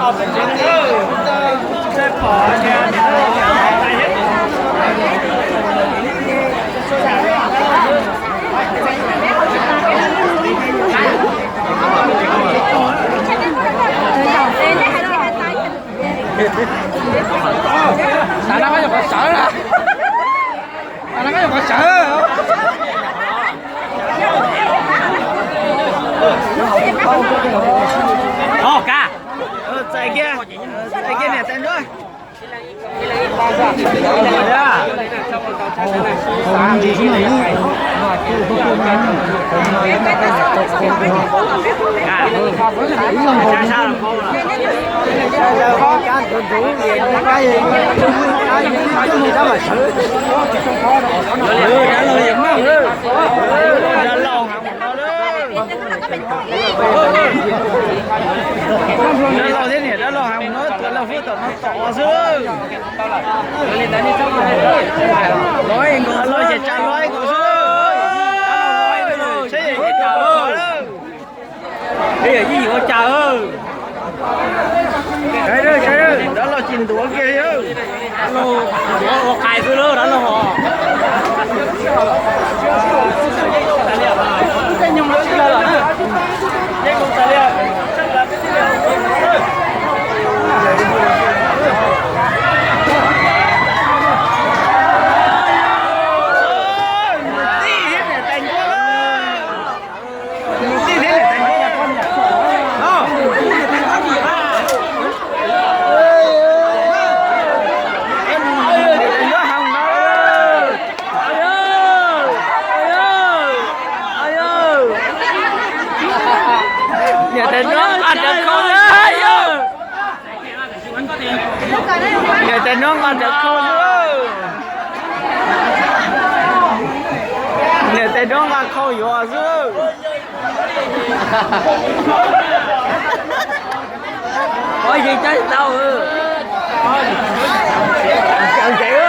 Xav no koj yuav kom sawv na. Xav no koj yuav kom sawv. Ov, Kab. Txais kiag, txais kiag niam tais nruab. Dab laug thiab niam dab laug heev no, tus laug hwb tom no tom xwb. Dab laug ces tsa loj nkaus xwb. Dab laug ces ntuav kiag li. Dab laug ntuav ua qais xwb lauj, dab laug os. Niam tais nruab nqa rawv khau, niam tais nruab nqa rawv khau xwb. Niam tais nruab nqa khau yuav xwb. Ov, yeej cab tsis tau. Tsev, tsev.